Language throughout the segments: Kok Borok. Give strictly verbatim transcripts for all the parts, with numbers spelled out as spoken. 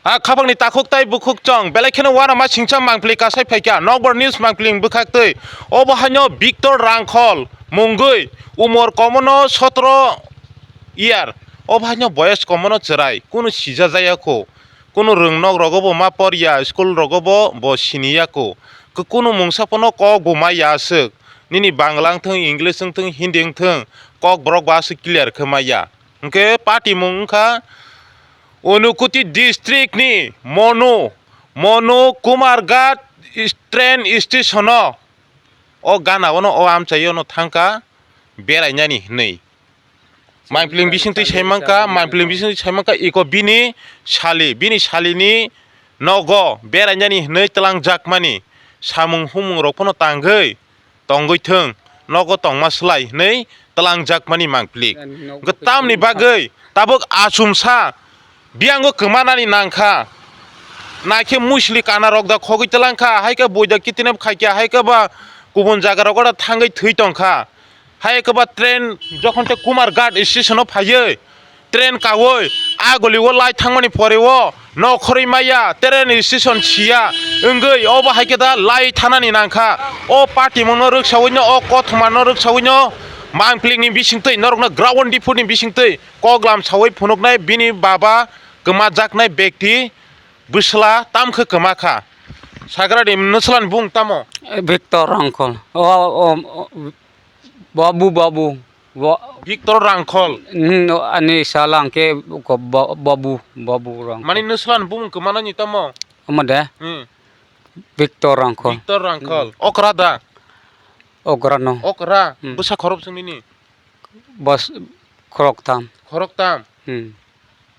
A khapangni takhuk tai bukhuk chong, belai kheno uanama singcha mangpili kasai phaikha, Nokbar News mangpili bwkhaktwi. Obo haino Victor Rangkhol mungwi, umor komono sotro year. Obo haino boyes komono chwrai, kunu sija jaya kho. Kunu rwngnok rogo bo ma porya, school rogo bo, bo siniya kho. Kunu mungsa phano kok bo maya aswk. Nini Bangla wngthung, English wngthung, Hindi wngthung, kok borok bo aswk clear khe maya. Hwnkhe party mung wngkha Unakoti district ni Monu, Monu Kumarghat train station o, o gana ono o amchaio no thangkha berainani hinwi. Mangpili bisingtwi sai mankha, Mangpili bisingtwi sai mankha, iko bini sali, bini salini nogo berainani hinwi twlangjakmani samung humung rok phano tangwi tongwi thung, nogo tongma slai hinwi twlangjakmani Mangpili. Hwnkhe tamni bagwi tabuk achumsa biyango kwmanani nangkha. Naikhe muisli kana rok da khogwi twlangkha, hai khe boida kitinep khaikha, hai khe ba kubun jaga rogo da thangwi thwi tongkha. Hai khe ba train jokhon te Kumarghat station o phaiwi train kawi a guli o lai thangmani pore o nokhorwi maya train station siya wngwi obo hai khe da lai thanani nangkha. O party mungno rwksawi no, o kothoma no rwksawi no, Mangpili ni bisingtwi norokno ground diphu ni bisingtwi koklam sawi phunuknai bini baba kwmajaknai bekti bwsla tamkhe kwmakha. Sagrani nwswlani bung tamo? Victor Rangkhol. O, o, o, Babu, Babu. Bo- Victor Rangkhol. Hmm, ani sala hwnkhe ko Ba-, Babu, Babu Rangkhol. Mani nwswlani bung kwmanani tamo? Omo de? Hmm. Victor Rangkhol. Victor Rangkhol. Hmm. Okra da? Okra no. Okra? Hmm. Bwsa khorok chwng nini? Bas khoroktham. Khoroktham? Hmm.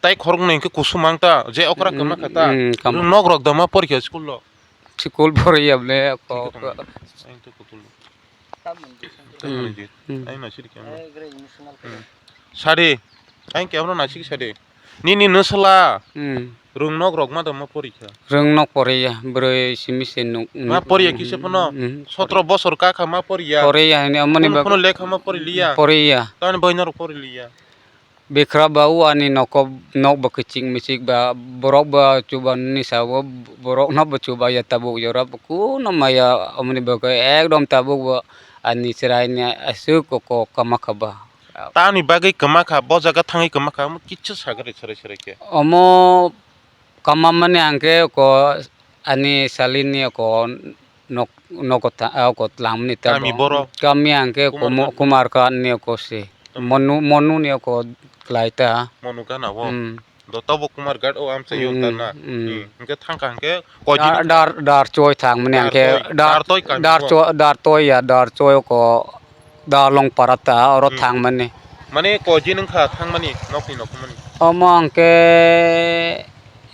Tai khoroknwi hwnkhe kusuma wng ta, je okra kwma kha ta. Hmm, hmm, kama. Nwng nok rok da ma porikha school o? School poriya bole ko. Ayang to kutul. Hmm. Hmm. Ayang na siri kama. Hmm. Sadi. Ayang kebro na siri sadi. Nini nwswla. Hmm. Rung nok rok ma da ma porikha. Rung nok poriya, bwrwi simi se nuk. Ma poriya kisa phano. Hmm. Sotro bosor ka kha ma poriya. Poriya hini amoni ba. Phano lekha ma poriliya. Poriya. Tani boy norok poriliya. Bikra ba o ani noko, nok bo kichik michik ba, borok bo chuba nini sabo, borok no bo chuba ya tabuk jora bo kuno maya omoni bagwi ekdom tabuk bo ani chwrai ni aswk koko kama kha ba. Tamni bagwi kama kha, bo jaga thangwi kama kha, omo kichu sagari serai serai khe. Omo kama mani ang khe ko ani salini ko nok, nogo ta, ah, ko tlang mani ta kami bo. Borok? Kami ang khe Kumar Kumo-, Ghat. Kumar Ghat ni ko se. Tamo? Monu, Monu ni ko klai ta. Monu gana o? Hmm. Do tobo Kumar Ghat o amsa yo Hmm, ta na? Hmm. Hmm. Hwnkhe thang kha hwnkhe koi Dar, dini dar, dar choi thang mani ang khe. Dar toi, dar, dar toi kami dar o. Cho-, dar toi ya, dar choi ko da long para ta oro Hmm. Thang mani. Mane koi din wngkha thang mani, nokni nokmani? Omo ang khe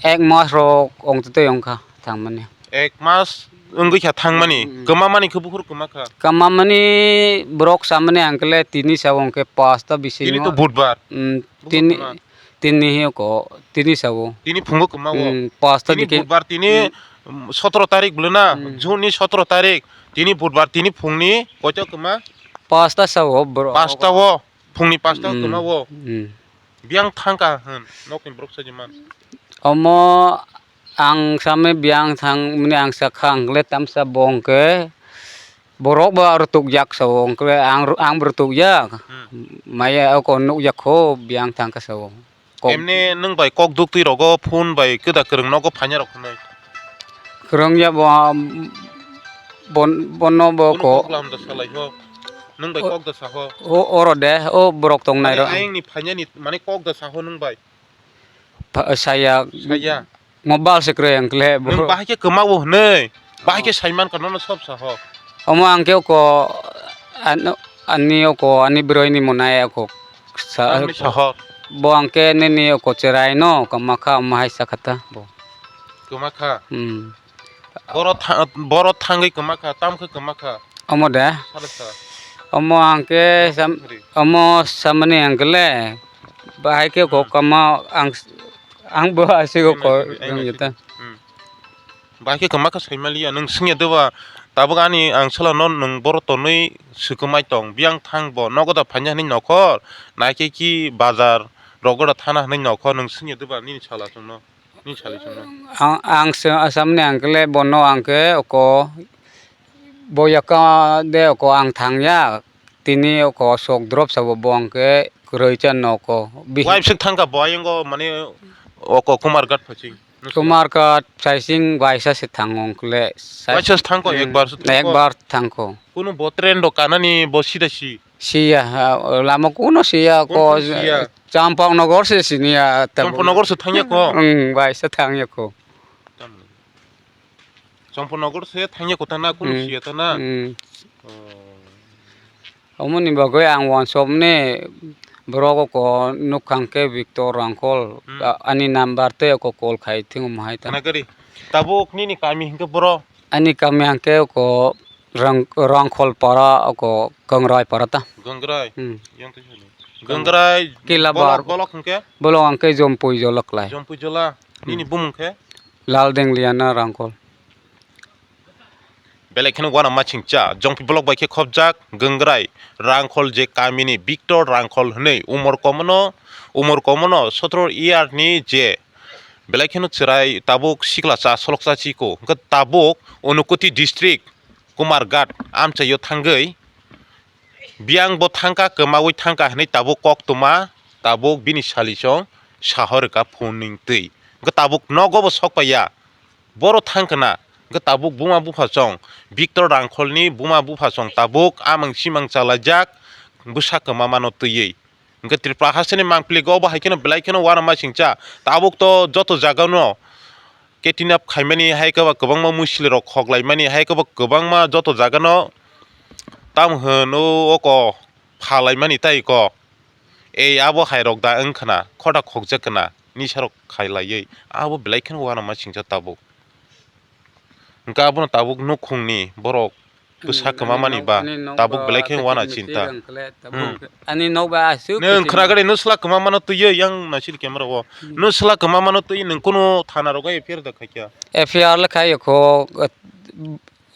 ek mas rok ong twi ong kha thang mani. Ek mas wngwi kha thangmani. Mm, mm. Kwma mani khe buphuru kwma kha. Kwma mani borok samani ang khe le tini sa o hwnkhe pasta bisingo. Tini to budbar. Mm, buphuru tini, kwma. Tini hi ko, tini sa o. Tini phungo kwma o. Mm, pasta tini dike. Budbar, tini, mm, mm, sotro tarik bwlwna, mm, June ni sotro tarik. Tini budbar, tini phungni koito kwma? Pasta sa o borok. Pasta o, phungni pasta o, mm, kwma o. Mm. Biyang thangkha hwn, nokni borok sajima. Omo ang samani biyang thangmani ang sakha ang le tamsa bo hwnkhe borok bo aro tukjak sa o, hwnkhe ang, ang bo tukjak. Hmm. Maya oko nukjak kho biyang thangkha sa o. Kok- Emne nwng bai kok duktwi rogo phone bai kwda kwrwng nogo phaina rok hwnwi. Kwrwng ya bo, bon-, bono bo. Bono ko kok lam da salai ho. Nwng bai o-, kok da sa ho. O, oro de, o borok tong nai ro. Ayang ni phaina ni mane kok da sa ho nwng bai. Pha-, saya. Saya. Mobile se kwrwi ang kle bo. Nwng bahai khe kwma o hwnwi. Bahai khe, oh, saiman ka nono sob sa ho. Omo ang khe oko, ano, ani oko, ani bwrwi ni monai oko sa. Ang ni sa ho. Bo ang khe nini oko cherai no, kwma kha omo hai sa kha ta bo. Kwma kha? Hmm. Boro tha-, boro thangwi kwma kha, tam khe kwma kha? Omo de? Salo sa. Omo ang khe sam-, omo samani ang khe le, bahai khe ko, hmm, kwma ang, ang bo aswk ko, ang jeta. Hmm. Bahai khe kwma kha saimaliya, nwng swngya doba, tabuk ani ang salo no nwng boro tonwi swkwmai tong, biyang thang bo, nogo da phaina hwnwi nokhor, naikhe ki bazar, rogo da thana hwnwi nokhor, nwng swngya doba nini sala chwngno? Ni sali songno. Ang, ang se-, Assam ni ang kele bono ang ke oko boyaka de oko ang thangya. Tini oko sok drop sabo bo ang ke kwrwi cha noko. Bihik Wife se thangka bo ayongo mane oko Kumarghat phaching. Kumarghat phaching waisa se thango ang kele. Waisa se thangko Hmm, ekbar se thangko. Ekbar thangko. Kunu bo train do kanani bo sida si. Siya, ha, lama kuno siya Kuno ko siya? Champaknagar se siniya tabo. Champaknagar se thangya ko? Hmm, bai se thangya ko. Champaknagar se thangya ko tana kuno Hmm. siya tana. Hmm. Oh. Omoni bagwi ang wansok ni borok ko nukhang ke Victor Rangkhol Hmm. a-, ani number te ko call khai thingo mohai ta. Kana gari? Tabuk nini kami hingke boro? Ani kami hingke ko Rang-, Rangkhol para, oko Gangrai para ta. Gangrai. Hmm. Yang tu sini. Gangrai. Kila bolok, bar. Bolok hingke? Bolok hingke Jompui jola klai. Jompui jola. Hmm. Nini bumung khe? Lal Dengliana Rangkhol. Belai kheno wana machingcha. Jompui bolok bai khe khopjak Gangrai Rangkhol je kamini Victor Rangkhol hwnwi umor komono, umor komono sotro year ni je belai kheno chwrai tabuk sikla cha solok cha chiko. Hwnkhe tabuk Unakoti district Kumarghat amchaio thangwi biyang bo thangka, kwmaui thangka hwnwi tabuk koktwma, tabuk bini salisong sahorika phone ning twi. Hwnkhe tabuk nogo bo sokpaiya, boro thangkana. Hwnkhe tabuk buma buphasong, Victor Rangkholni buma buphasong tabuk amang simang chalaijak bwsa kwmamano twiwi. Hwnkhe Tripura hasteni mangpili go obo hai kheno belai kheno uanama singcha. Tabuk to joto jagano ketinap khaimani hai khe ba kwbangma muisili rok khoklaimani hai khe ba kwbangma joto jagano tam hwno oko phalaimani tai ko. Ei abo hai rok da wng khna khota khokjak khna nisa rok khailaiwi abo belai kheno uanama singcha tabuk. Hwnkhe abono tabuk nukhungni borok bwsa kwmamani ba tabuk belai khe wana chinta. Hmm. Ani nok ba aswk. Nwng khwna gari nwsla kwmamano twiwi yang naisili camera o. Hmm. Nwsla kwmamano twiwi nwng kunu thana rogo F I R da khaikha? F I R le khai kho,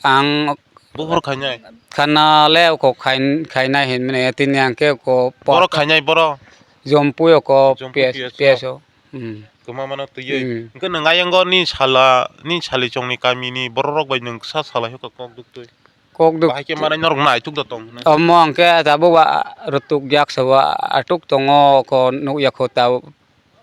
ang buphuru khainai. Khana le kho khain-, khainai hinmani tini ang khe kho. Borok khainai borok. Jompui kho Jompui P S, P S o. P S o. Hmm. Kwmamano twiwi. Hmm. Hwnkhe nwng ayang o ni sala, ni salichongni kamini bororok bai nwng kisa salai hokha kok duktwi. Kok duk- Bahai khe manai norok naituk da tong hwnwi. Omo hwnkhe tabuk wa rwtuk yak sabo atuk tongo ko nukya kho tabuk,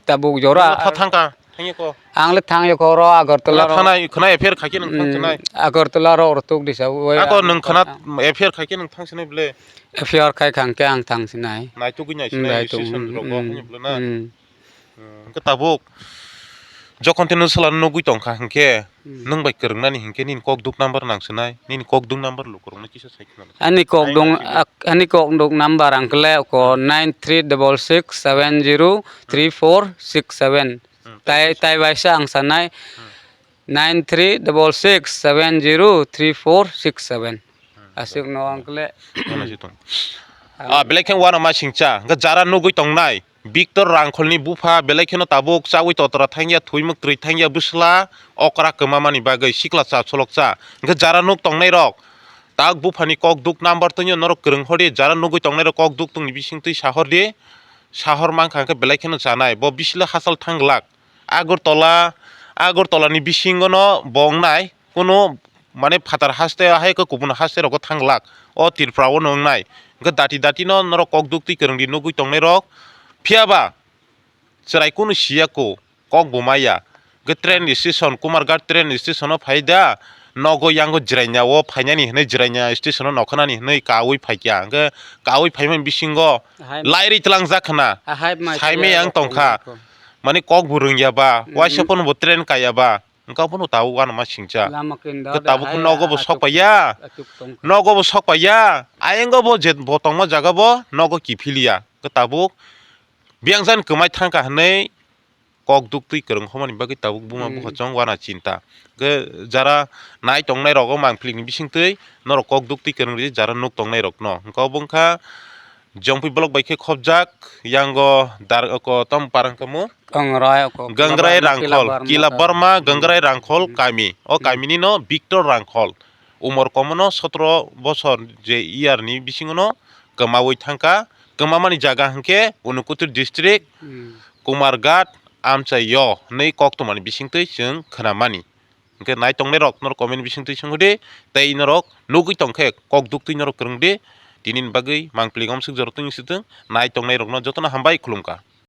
tabuk jora. Tha thangka, thangya ko. Ang le thangya kho oro Agartala ro. Khna, khna F I R khaikhe nwng thang Hmm, sinai. Agartala ro rwtuk disa. Ako nwng khna F I R khaikhe nwng thang sinai ble. F I R khai khangkhe ang thang sinai. Naitugwi nai Hmm, sinai naituk, station hmm, rogo hmm, hwnwi bwlana. Hmm. Hmm, hwnkhe tabuk jokhon tei nwng swlano nugwi tongkha hwnkhe Hmm. nwng bai kwrwngnani hwnkhe nini kok duk number nang sinai, nini kok duk number lukurokno kisa sai khna. Ani kok duk, ani kok duk number ang kle ko Hmm. nine three double six seven zero three four six seven. Hmm, Tai, tai waisa ang sanai. Hmm. Nine three double six seven zero three four six seven. Hmm. Aswk no ang kle. Ano si tong. Ah, belai khe uanama singcha. Hwnkhe jara nugwi tongnai. Victor Rangkholni bupha belai kheno tabuk chaui totra thangya, thwi mwktwrwi thangya, bwsla okra kwmamani bagwi sikla cha cholok cha. Hwnkhe jara nuk tongnai rok. Tak buphani kok duk number tongyo norok kwrwng hor di. Jara nugwi tongnai rok kok duk tongni bising twi sahor di. Sahor mankha hwnkhe belai kheno chanai. Bo bisilo hachal thang glak. Agartala, Agartala ni bisingo no bo wngnai, kunu mane phatar haste hai khe kubun haste rogo thang glak, o Tripura o no wngnai. Hwnkhe dati dati no norok kok duk twi kwrwng di nugwi tongnai rok. Phiya ba chwrai kunu siya ko, kok bo maya. Hwnkhe train station, Kumarghat train station o phai da, nogo yango Jirania o phainani hwnwi Jirania station o nokhanani hwnwi kaui phaikha. Hwnkhe kaui phaimani bisingo Ahai. Lairi tlangjak khna. Ahai, mai Saimai kaya ang rok tongkha. Tongkha. Mani kok bo rwngya ba, Mm. waisa phano bo train kaya ba, wngkha phano tabuk uanama singcha. Lama kinda Khe da tabuk hai nogo bo achuk, sokpaiya. Achuk tongkha. Nogo bo sokpaiya. Ayang o bo je bo tongma jaga bo nogo kiphiliya. Khe tabuk biyang jan kwmai thangkha hwnwi kok duk twi kwrwng homani bagwi tabuk buma Hmm. bupha chong uana chinta. Hwnkhe jara nai tongnai rok o mangpili ni bising twi norok kok duk twi kwrwng ri jara nuk tongnai rok no. Hwnkhe obo wngkha Jompui block bai khe khopjak, yango dar oko tom parang kamo. Gangrai oko, Gangrai Kila Barma, Rangkhol, Kila Barma, Kila Barma, Gangrai Rangkhol Hmm. kami. O Hmm. kami ni no Victor Rangkhol. Umor komono sotro bosor je year ni bisingo no kwmaui thangkha. Kwmamani jaga hwnkhe Unakoti district, Hmm. Kumarghat, amchaio hwnwi kok tongmani bisingtwi chwng khwnamani. Hwnkhe nai tongnai rok norok comment bisingtwi swngo de, tei norok nugwi tongkhe kok duktwi norok kwrwng de. Tini ni bagwi mangpili gomswk jora twi sitwng, nai tongnai rokno jotono hambai khulumkha.